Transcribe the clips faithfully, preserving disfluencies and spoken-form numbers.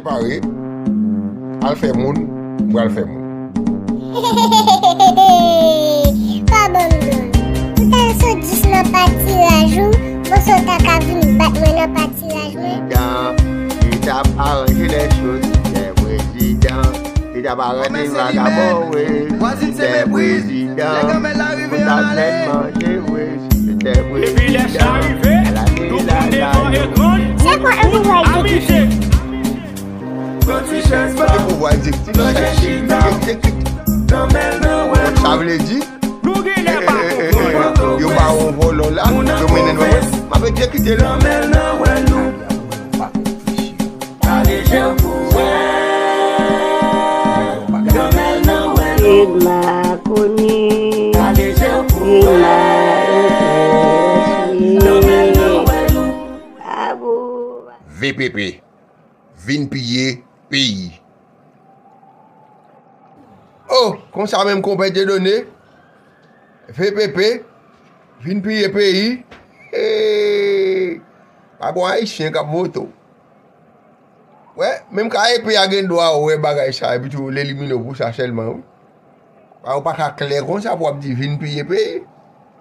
Pare, al fè moun, m pral fè moun. Pa ban m non. Ou t al sot jis nan pa tiraj ou, bon sa w ta ka vin bat mwen nan pa tiraj mwen. Prezidan, li t ap aranje lè choz, se prezidan. Li t ap arete vagabon, wi. Se prezidan. Pou ta fè manje, wi. Se prezidan. Depi lè sa rive, nou pran devan ekran, nou amize. Se pouvwa egzektif. Egzektif. Sa vle di, nou genlè pa konprann. Yo ba w yon vòlò la, yo mennen l. M ap egzekite l. Gade je w pou wè. Granmèl nan wè nou. Gade je w pou wè. Granmèl nan wè nou. V P P, vin piye peyi. Oh, konsa menm konpè Dieudonné, V P P, vin piye peyi. Hey! Pa bon Ayisyen k ap vote w. Wè, menm K E P a gen dwa wè bagay sa, epi tou l elimine w pou sa sèlman, wi. Wè, ou pa ka klè konsa pou w ap di vin piye peyi.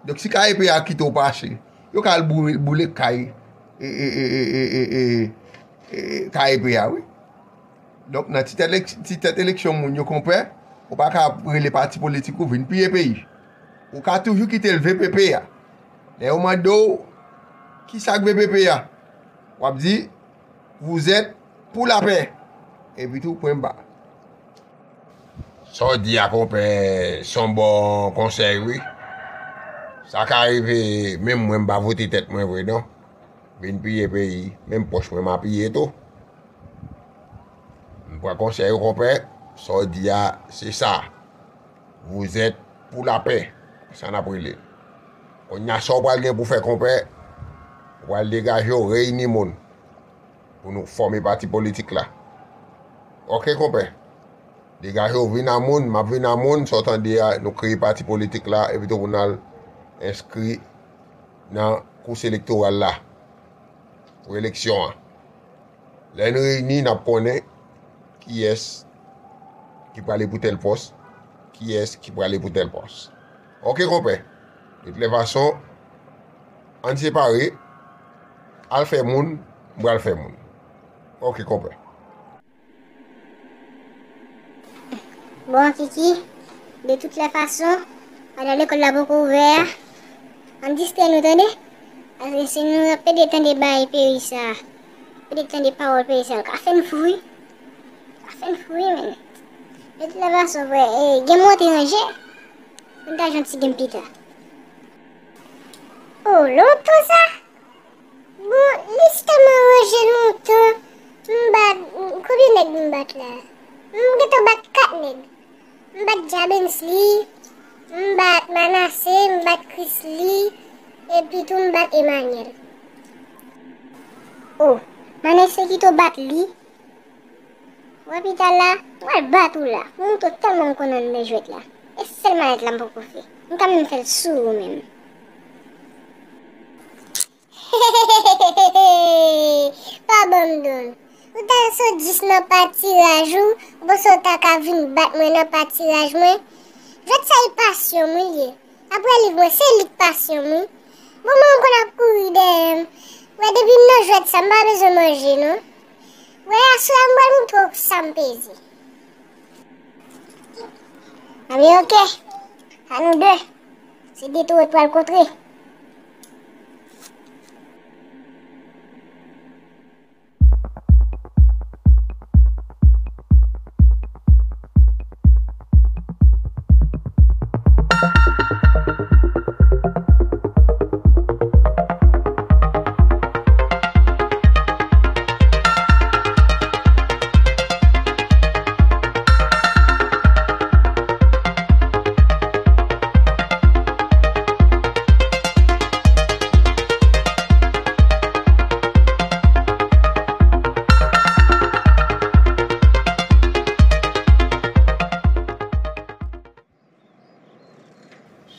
Donk, si K E P a kite w pase, yo ka al boule, boule kay, e, e, e, e, e, e, e, e, K E P a, wi. Donk, nan ti tèt elek-, ti tèt eleksyon moun yo, konpè, ou pa ka rele pati politik ou vin piye peyi. Ou ka toujou kite l V P P a. Lè yo mande w, ki sa k V P P a? W ap di, vous êtes pour la paix. Epi tou, pwen ba. Sa w di a, konpè, se yon bon konsèy, wi. Sa ka rive, menm mwen, m pa vote tèt mwen vre, non. Vin piye peyi, menm pòch mwen, m a piye tou. M pran konsèy ou, konpè, sa w di a, se sa. Vous êtes pour la paix. Sa n ap rele. Kounye a, sa w pral gen pou fè, konpè, ou pral degaje w, reyini moun pou nou fòme pati politik la. Oke, konpè. Degaje w, vin a moun, m ap vin a moun, sa w tande a, nou kreye pati politik la, epi tou pou n al enskri nan kous elektoral la pou eleksyon an. Lè n reyini, n ap konnen kiyès ki prale pou tèl pòs, kiyès ki prale pou tèl pòs. Oke, konpè. De tout lè fason, ann separe, al fè moun, m pral fè moun. Oke, konpè. Bon, Kiki, de tout lè fason, pandan lekòl la poko ouvè a, ann distrè nou, tande? Paske si nou ap pede tande bagay peyi sa, pede tande pawòl peyi sa, yo ka fè n fou, wi. Yo ka fè n fou, wi, men. De tout lè fason, frè, e, gen monte ranje, pou n ta jwenn ti game pita. Oh, lontan sa? Bon, li sèlman ranje lontan. M bat, konbyen nèg m bat la? M gentan bat kat nèg. M bat Jabensley, m bat Manassé, m bat Chrisley, epi tou m bat Emmanuel. Oh, Manassé kite w bat li? Wè pita la, m pral bat ou la. M montre w tèlman m konn anndan jwèt la. E sèl malèt la m poko fè. M ka menm fè l sou ou menm. Pa ban m don. Ou t al sot jis nan pa tiraj ou, ou panse w ta ka vin bat mwen nan pa tiraj mwen? Jwèt sa e pasyon m wi l ye. Apre liv mwen, se li k pasyon m wi. Bon, mwen m konn ap kouri dèyè m. Wè, depi m nan jwèt sa, m pa bezwen manje non. Wè, aswè a m pral montre w sa m peze. Anben, oke. A nou de. Se de toro t pral kontre.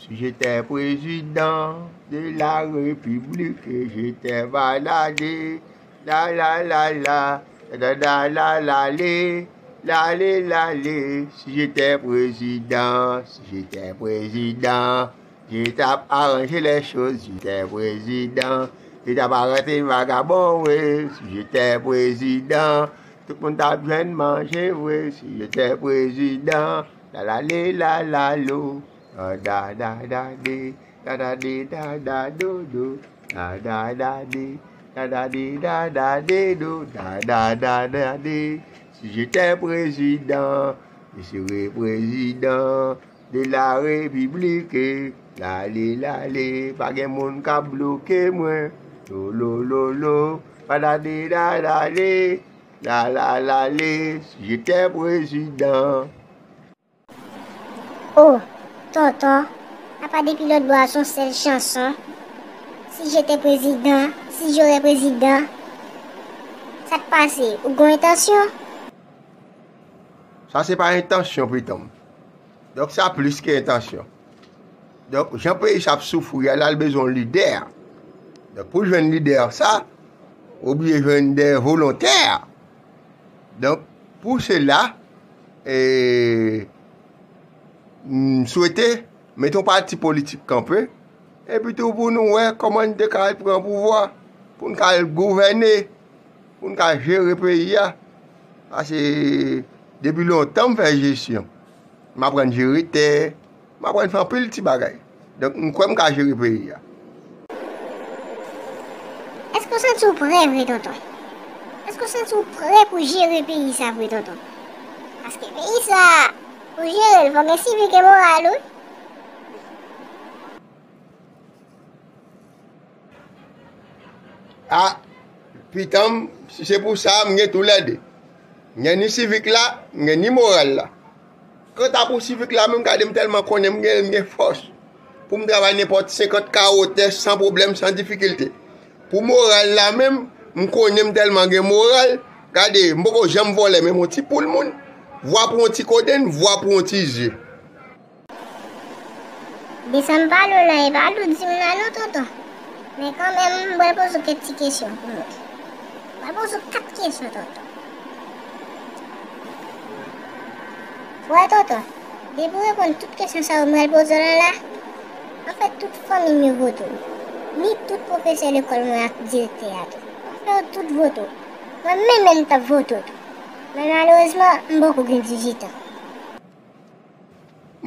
Si j'étais président de la République, j'étais baladé, la la la la. Da, da, da, la, lale, lale, lale, si j'étais président, si j'étais président, je t'ap aranje les choses, si j'étais président, je t'ap arete vagabon, wi, si j'étais président, tout moun t'ap jwenn manje, wi, si j'étais président, la, lale, la, lalo, da, da, da, da, de, da, da, de, da, da, do, do, da, da, da, de, da, da, de, da, da, de, do, da, da, da, da, de. Si j'étais président, je serais président de la République. Lale, lale, pa gen moun k ap bloke mwen. Lo, lo, lo, lo, pa da, de, da, da, de, la, la, lale, si j'étais président. Oh, tonton, apa depi lòt bò a se yon sèl chanson? Si j'étais président, si j'aurais président. Sa k pase? Ou gon entansyon? Sa se pa entansyon, pitanm. Donk, sa plis ke entansyon. Donk, jan peyi sa ap soufri a la, l bezwen yon lidè. Donk, pou l jwenn lidè sa, ou oblije jwenn de volontè. Donk, pou sela, e, m swete met yon pati politik kanpe, epi tou pou nou wè kòman n te ka al pran pouvwa, pou n ka al gouvène, pou n ka jere peyi a. Paske depi lontan m fè jesyon. M aprann jere tè, m aprann fè anpil ti bagay. Donk, m kwè m ka jere peyi a. Èske w santi w prè vre, tonton? Èske w santi w prè pou jere peyi sa vre, tonton? Paske peyi sa, pou jere l, fò gen sivik e moral, wi. A, pitanm, si se pou sa, m gen toulède. M gen ni sivik la, m gen ni moral la. Kanta pou sivik la menm, gade m tèlman konnen m gen, m gen fòs pou m travay nenpòt senkant kawo tè san pwoblèm, san difikilte. Pou moral la menm, m konnen m tèlman gen moral, gade, m poko janm vòlè menm yon ti poul moun. Vwa pou yon ti kodenn, vwa pou yon ti zye. De sa m pale w la, e pa doud di m la non, tonton. Men kanmenm, m pral poze w kèk ti kesyon pou m wè. M pral poze w kat kesyon, tonton. Wè, tonton, depi w reponn tout kesyon sa yo m pral poze w la la, anfèt, tout fanmi m yo vote w. Ni tout pwofesè lekòl mwen ak direktè a tou. Anfèt, yo tout vote w. Mwen menm menm m t ap vote w tou. Men malerezman, m poko gen dizuit an.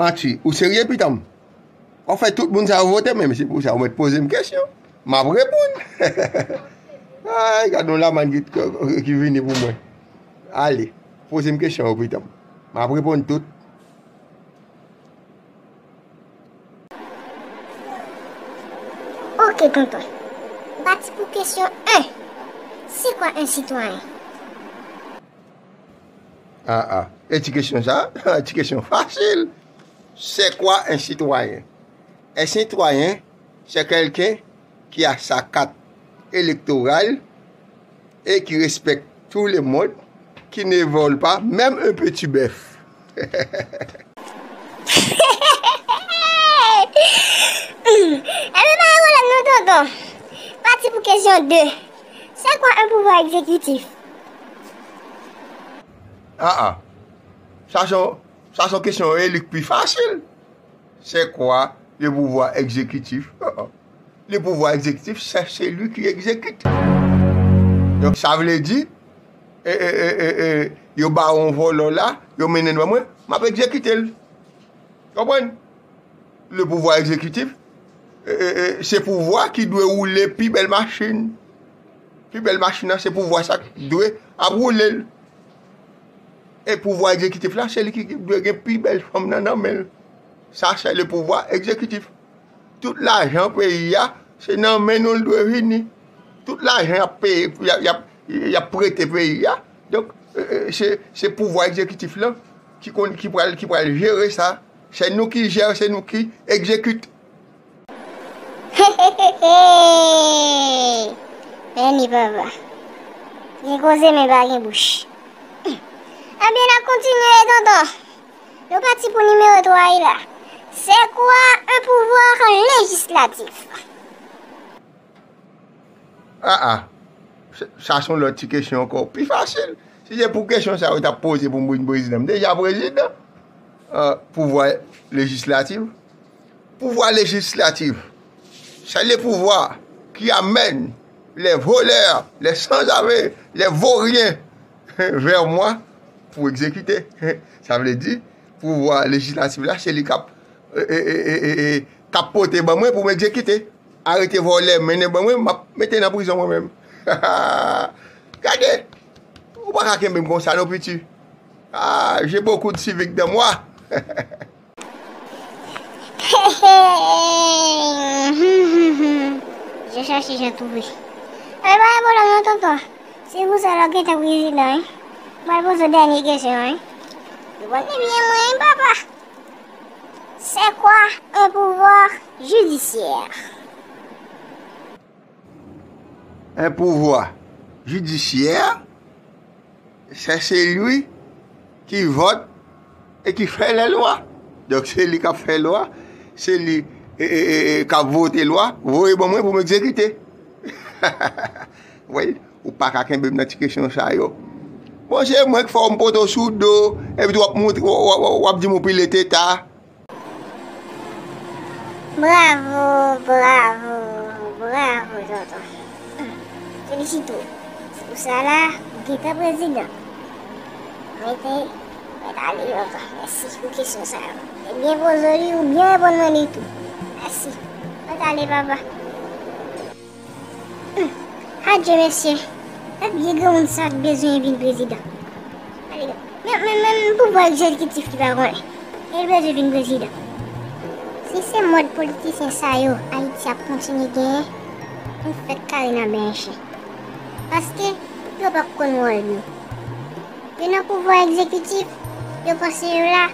Manti, ou serye, pitanm? W ap fè tout moun sa yo vote, men se pou sa ou mèt poze m kesyon. M ap reponn. Ay, gad yon lamann ki, ki vini pou mwen. Ale, poze m kesyon yo, pitanm. M ap reponn tout. Ok, tonton. M pati pou kesyon en. C'est quoi un citoyen? Ah, ah. E ti kesyon sa? Ti kesyon fasil. C'est quoi un citoyen? Un citoyen, c'est quelqu'un qui a sa carte électorale et qui respecte tout le monde, qui ne vole pas, même un petit bœuf. Ebyen, pa gen pwoblèm non, tonton. Pati pou kesyon de. C'est quoi un pouvoir exécutif? Ah, ah. Sa se yon, sa se yon kesyon yo li k pi fasil. C'est quoi le pouvoir exécutif? Ah, ah. Le pouvoir exécutif, c'est celui qui exécute. Donk, sa vle di, e, e, e, e, e, yo ba w yon vòlò la, yo mennen l ban mwen, m ap egzekite l. Konprann? Le pouvoir exécutif, e, e, e, se pouvwa ki dwe woule pi bèl machin. Pi bèl machin nan, se pouvwa sa k dwe ap woule l. E pouvwa egzekitif la, se li ki dwe gen pi bèl fanm nan nan men l. Sa, se le pouvoir exécutif. Tout lajan peyi a, se nan men nou l dwe vini. Tout lajan y ap peye, y ap, y ap, y ap prete peyi a. Donk, e, e, se, se pouvwa egzekitif lan ki konn, ki pral, ki pral jere sa. Se nou ki jere, se nou ki egzekite. Hehehe! Bèni papa. Gen koze men pa gen bouch. Ebyen, n ap kontinye, tonton. Nou pati pou nimewo twa a la. C'est quoi un pouvoir législatif? Ah, ah. Sa se yon lòt ti kesyon ankò. Pi fasil. Si se pou kesyon sa yo t ap poze pou m vin prezidan, m deja prezidan. Euh, pouvwa lejislatif. Pouvwa lejislatif, c'est le pouvoir qui amène les voleurs, les sans-abri, les vauriens vers moi pour exécuter. Sa vle di, pouvwa lejislatif la, se li k ap, e, e, e, e, e, e, k ap pote ban mwen pou m egzekite. Arete vòlè, mennen ban mwen, m ap mete nan prizon mwen menm. Gade, ou pa ka kenbe m konsa non, piti. Ah, j'ai beaucoup de civiques dans moi. Jan chache, jan twouve. Ay, pa gen pwoblèm non, tonton. Se pou sa lè w gentan prezidan, wi. Mwen poze w dènye kesyon, wi. Reponn li byen mwen, wi, papa. C'est quoi un pouvoir judiciaire? Un pouvoir judiciaire, c'est celui qui vote et qui fait les lois. Donk, se li k ap fè lwa, se li e, e, e, e, k ap vote lwa, voye ban mwen pou m egzekite. Wi, ou pa ka kenbe m nan ti kesyon sa yo. Bon, se mwen k fè w m pote w sou do, epi w ap montre, w, w, w, w ap di m ou pile teta. Bravo, bravo, bravo, tonton. Felisite w. Se pou sa la, ou gentan prezidan. Mete, mete ale, tonton. Mèsi pou kesyon sa yo. Ou byen poze w li, ou byen reponn mwen li tou. Mèsi. Mete ale, papa. Adje mesye, e byen granmoun sa k bezwen vin prezidan. Men, men, men pouvwa egzekitif ki pa konnen, e l bezwen vin prezidan. Si se mòd politisyen sa yo Ayiti ap kontinye genyen, nou fèk kare nan benyen chen. Paske yo p ap konn wòl yo. Yo nan pouvwa egzekitif, yo panse yo la,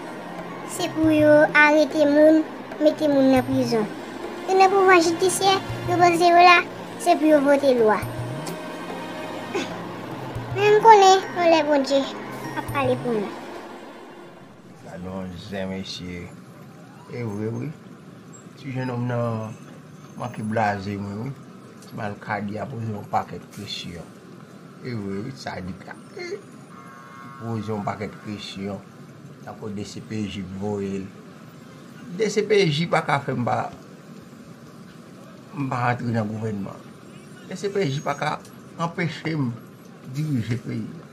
se pou yo arete moun, mete moun nan prizon. Yo nan pouvwa jidisyè, yo panse yo la, se pou yo vote lwa. Men m konnen yon lè Bondye ap pale pou nou. Gade yon zen mesye. E vre wi. Ti jennonm nan manke blaze mwen wi. Ti malkadi a poze yon pakèt kesyon. E vre wi, sadik la. Poze yon pakèt kesyon. Tankou DCPJ voye l. DCPJ pa ka fè m pa, m pa antre nan gouvènman. DCPJ pa ka anpeche m dirije peyi a.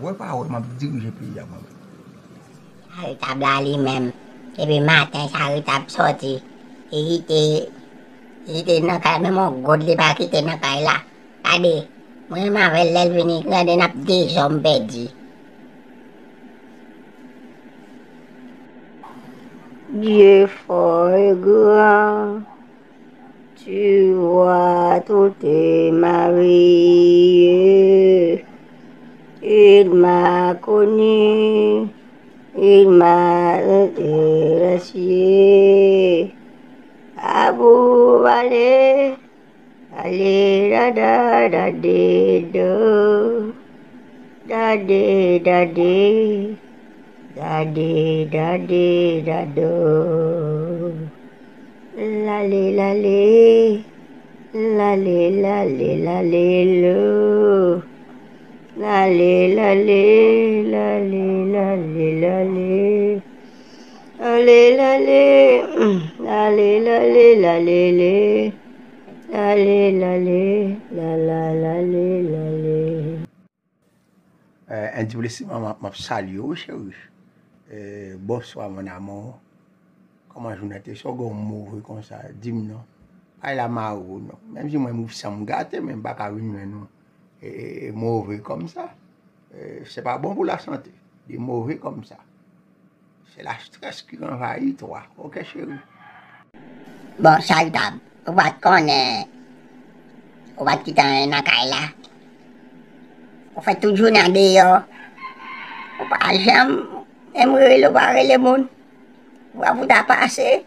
Wè pa wè, m ap dirije peyi a mwen menm. Charitab la li menm, depi maten Charitab sòti, li kite, li kite nan kay, menm yon gòd li pa kite nan kay la. Gade, mwen menm avè l lè l vini, gade n ap dezòm pèdi. Dieu fort et grand, tu vois tout est marié. Il m'a connu, il m'a intéressé. Abou balé. Dade dada dade do. Dade dade. Dade dade dado. Lale lale. Lale lale lale lo. Lale lale lale lale lale. Lale lale. Lale lale lale le. Lale lale lala lale lale. Endiplesiman m ap salye w wi cheri. Bonswa mon amour. Kòman jounen te? Sa w gen w move konsa? Di m non. Bagay la mare w non. Menm si mwen menm san m gate men m pa ka vin jwenn ou move kòmsa. Se pa bon pou lasante. Li move kòmsa. Se la strès ki anvayi twa. Oke cheri. Bon, Charitab, ou pa t konnen, ou pa t kite anyen nan kay la. Ou fè tout jounen andeyò. Ou pa janm menm rele, ou pa rele moun. Ou pa pou ta pase.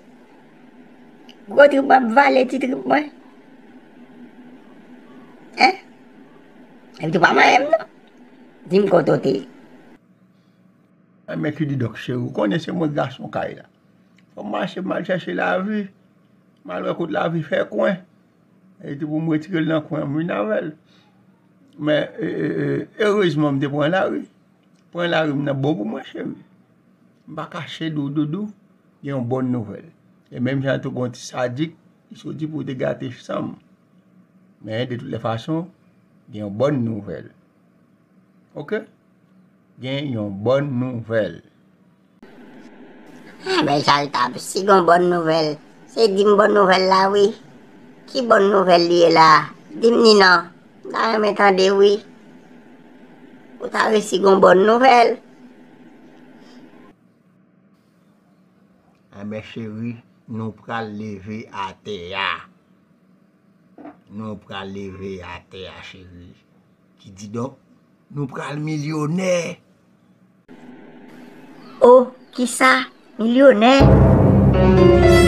Gwo trip mwen ap vale ti trip mwen. Hein? Epi tou pa manyen m non. Di m kote w te ye. Enben kididòk cheri, ou konnen se mwen gason kay la. Fò m mache m al chèche lavi. M al wè kot lavi fè kwen. Li di pou m retire l nan kwen an, m vin avè l. Men, e, e, e, erezman, m te pran lari. Pran lari, m nan bon pou mwen, cheri. M pa kache di w, Doudou, gen yon bòn nouvèl. E menm jan tou, gen yon ti sadik ki soti pou te gate san m. Men, de tout lè fason, gen yon bòn nouvèl. Oke? Gen yon bòn nouvèl. Ah, bèl charitab, si gon bòn nouvèl, se di m bòn nouvèl la, wi. Ki bòn nouvèl li ye la? Di m ni non. M ta renmen tande, wi. Ou ta resi gon bòn nouvèl. Enben, cheri, nou pral leve atè a. Nou pral leve atè a, cheri. Kididonk, nou pral milyonè. Oh, kisa? Milyonè?